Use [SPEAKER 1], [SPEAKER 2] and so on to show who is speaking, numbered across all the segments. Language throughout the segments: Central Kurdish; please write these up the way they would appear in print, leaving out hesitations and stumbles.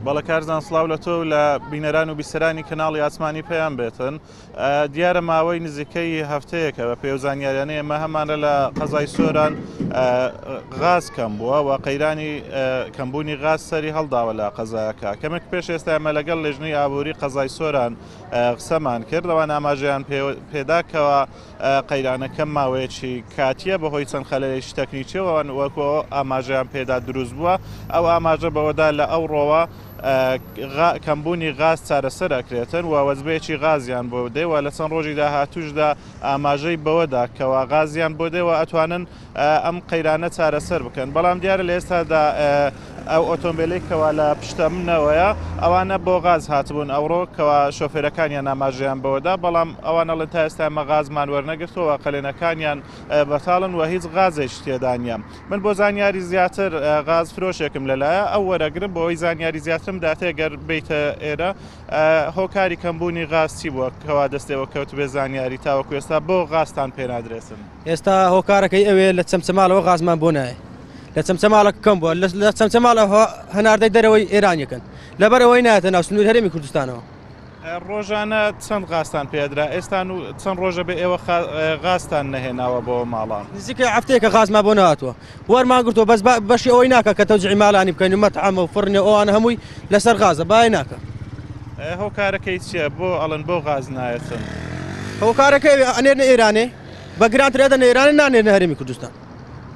[SPEAKER 1] بەڵێ کارزان سڵاو لە تۆ و لە بینەران و بیسەرانی کەناڵی ئاسمانی پەیام بێتن. دیارە ماوەی نزیکەی هەفتەیەکە بە پێ و زانیاریانەی ئێمە هەمانە لە قەزای سۆران غاز کەم بووە و قەیرانی کەمبوونی غاز سەری هەڵداوە لە قەزایەکە. کەمێک پێش ئێستا ئێمە لەگەڵ لێژنەی ئابووری قەزای سۆران قسەمان کرد، ئەوان ئاماژەیان پێدا کەوا قەیرانەکە ماوەیەکی کاتییە بەهۆی چەند خەلەلێکی تەکنیکیەوە وەکو ئاماژەیان پێدا دروست بووە. ئەو ئاماژە بەوەدا لە ئەوڕۆوە کەمبوونی غاز چارەسەر ئەکرێتن و وەجبەیەکی غازیان بۆ دێ و لە چەند ڕۆژی داهاتووشدا ئاماژەی بەوەدا کەوا غازیان بۆ دێ و ئەتوانن ئەم قەیرانە چارەسەر بکەن. بەڵام دیارە لە ئێستادا ئەو ئۆتۆمبیلەی کەوا لە پشتە منەوەیە ئەوانە بۆ غاز هاتبوون ئەوڕۆ کەوا شۆفێرەکانیان ئاماژەیان بەوەدا، بەڵام ئەوان ئەڵێن تا ئێستا ئێمە غازمان وەرنەگرتووە، قەلێنەکانیان بەتاڵن و هیچ غازێکی تێدا نییە. من بۆ زانیاری زیاتر غاز فرۆشێکم لەلایە ئەو وەرەگرم بۆ ئەوەی زانیاری زیاترم داتێ گەر بیتە ئێرە. هۆکاری کەمبوونی غاز چی بووە کەوا دەستێوە کەوتبێ زانیاری تاوەکو ئێستا بۆ غازتان پێنادرێتن؟
[SPEAKER 2] ئێستا هۆکارەکەی ئەوێ لە چەمچەماڵەوە غازمان بۆ نایە، لە چەمچەماڵە کەم بووە، لە چەمچەماڵەوە هەناردەی دەرەوەی ئێرانیەکەن، لەبەر ئەوەی نایەتە ناو سنوور هەرێمی کوردستانەوە.
[SPEAKER 1] ڕۆژانە چەند غازتان پێدرا ئێستا و چەند ڕۆژە بێ ئێوە غازتان نەهێناوە بۆ ماڵان؟
[SPEAKER 2] نزیکەی هەفتەیەکە غازمان بۆ نەهاتووە، وەرمان گرتووە، بەس بەشی ئەوەی ناکە کە تەوزیعی ماڵانی بکەین و مەتعەمە و فڕنە ئەوانە هەمووی لەسەر غازە، بای ناکە.
[SPEAKER 1] هۆکارەکەی چییە بۆ ئەڵێن بۆ غاز نایەتن؟
[SPEAKER 2] هۆکارەکەی ئەنێرنە ئێرانێ بە گرانتر ئەدەنە ئێرانێ، نانێرنە هەرێمی کوردستان.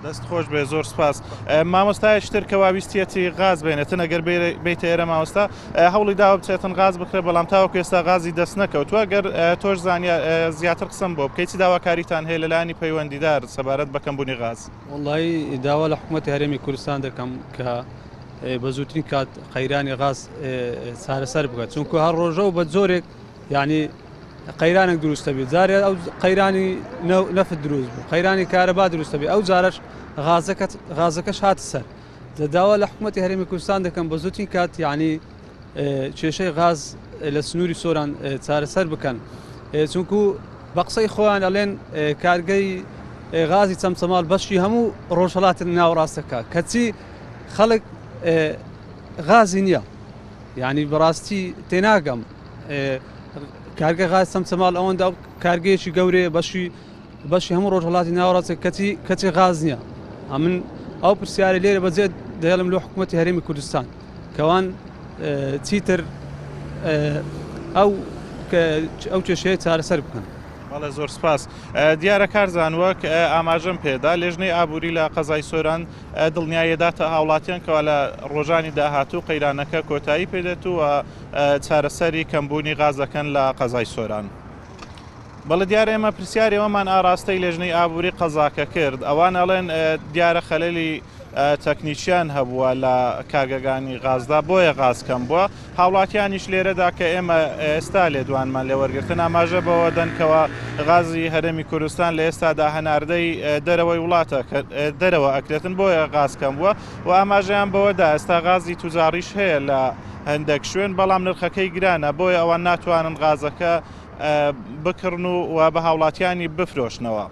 [SPEAKER 1] دەست خۆش بێ، زۆر سپاس. مامۆستایەکی تر کەوا ویستیەتی غاز بێنێتن، ئەگەر بیتە ئێرە مامۆستا هەوڵی داوە بچێتن غاز بکرێت، بەڵام تاوەکو ئێستا غازی دەست نەکەوتووە. گەر تۆش زیاتر قسەم بۆ بکەیت، چی داواکاریتان هەیە لەلایەنی پەیوەندیدار سەبارەت بە کەمبوونی غاز؟
[SPEAKER 3] وەڵڵاهی داوا لە حکوومەتی هەرێمی کوردستان دەکەم کە بە زووترین کات قەیرانی غاز چارەسەر بکات، چونکە هەر ڕۆژە و بە جۆرێک یعنی قەیرانێک دروستە بێت، جارێ ئەو قەیرانی نەفت دروست بوو، قەیرانی کارەبا دروستە بێت، ئەو جارەش غازەکەش هاتە سەر. داوا لە حکوومەتی هەرێمی کوردستان دەکەم بە زووترین کات یعنی کێشەی غاز لە سنووری سۆران چارەسەر بکەن، چونکو بە قسەی خۆیان ئەڵێن کارگەی غازی چەمچەماڵ بەشی هەموو ڕۆژهەڵاتی ناوەڕاستەکە، کەچی خەڵک غازی نییە. یعنی بەڕاستی تێناگەم کارگە غاز چەمچەماڵ ئەوەندە کارگەیەکی گەورەیە بەشی بەشی هەموو ڕۆژهەڵاتی ناوەڕاستە، کەچی کەچی غاز نییە. ئەمن ئەو پرسیارە لێرە بەجێ دەهێڵم لۆ حکوومەتی هەرێمی کوردستان کەوان چیتر ئەو ئەو کێشەیە چارەسەر بکەن.
[SPEAKER 1] بەڵێ زۆر سپاس. دیارە کارزان وەک ئاماژەم پێدا لێژنەی ئابووری لە قەزای سۆران دڵنیاییەداتە هاوڵاتیان کەوا لە ڕۆژانی داهاتوو قەیرانەکە کۆتایی پێدێت و چارەسەری کەمبوونی غاز دەکەن لە قەزای سۆران. بەڵێ دیارە ئێمە پرسیاری ئەوەمان ئاراستەی لێژنەی ئابووری قەزاکە کرد، ئەوان ئەڵێن دیارە خەلەلی تەکنیکیان هەبووە لە کارگەکانی غازدا بۆیە غاز کەم بووە. هاوڵاتیانیش لێرەدا کە ئێمە ئێستا لێدوانمان لێوەرگرتن ئاماژە بەوە دەن کەوا غازی هەرێمی کوردستان لە ئێستادا هەناردەی دەرەوەی وڵاتە دەرەوە ئەکرێتن بۆیە غاز کەم بووە و ئاماژەیان بەوەدا ئێستا غازی توجاڕیش هەیە لە هەندێک شوێن بەڵام نرخەکەی گرانە بۆیە ئەوان ناتوانن غازەکە بکڕن و بە هاوڵاتیانی بفرۆشنەوە.